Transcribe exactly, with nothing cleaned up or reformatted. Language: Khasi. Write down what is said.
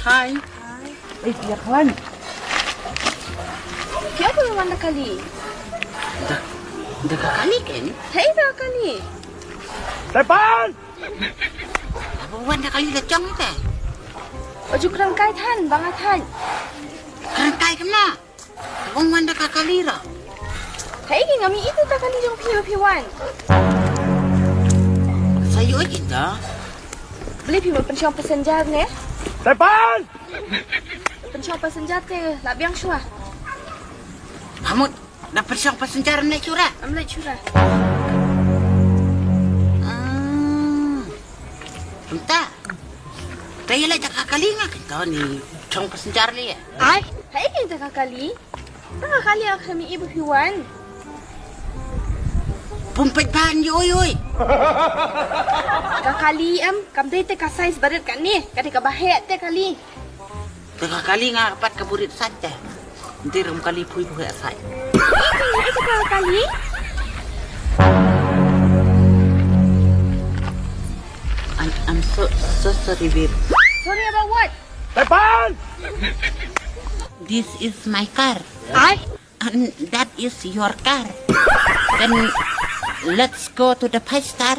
Hi. Hi. Eh, phi ïa khwan. Phi ïa khwan da kali. Da, da ka kali kan? Hei da kali. Tepan! Ba wan da kali la jong te. Oju krang kai than, bang a than. Krang kai kena. Wang wan da ka kali ra. Hei ki ngam i itu ta kali jong phi phi wan. Sa yu oi kita. Beli phi ma pensiong passenger ne. Tepan! Pensiong passenger te la biang shwa. Hamut da pensiong passenger ne chura. Am le chura. Hmm. Entah. Tayo la jaka kali nga kento ni chong passenger li. Ai, hai kento ka kali. Taka kali ak kami ibu hiwan. Pumpet ban yo oi oi. Ka kali em, kam dei te ka size barit ka ni, ka dei ka bahe te kali. Taka kali nga pat ka burit sat te. Ndir rum kali pui pui sat. Itu ka kali. I'm, I'm so so sorry, babe. Sorry about what? Tepan! This is my car. Ai? And that is your car. Then let's go to the five star.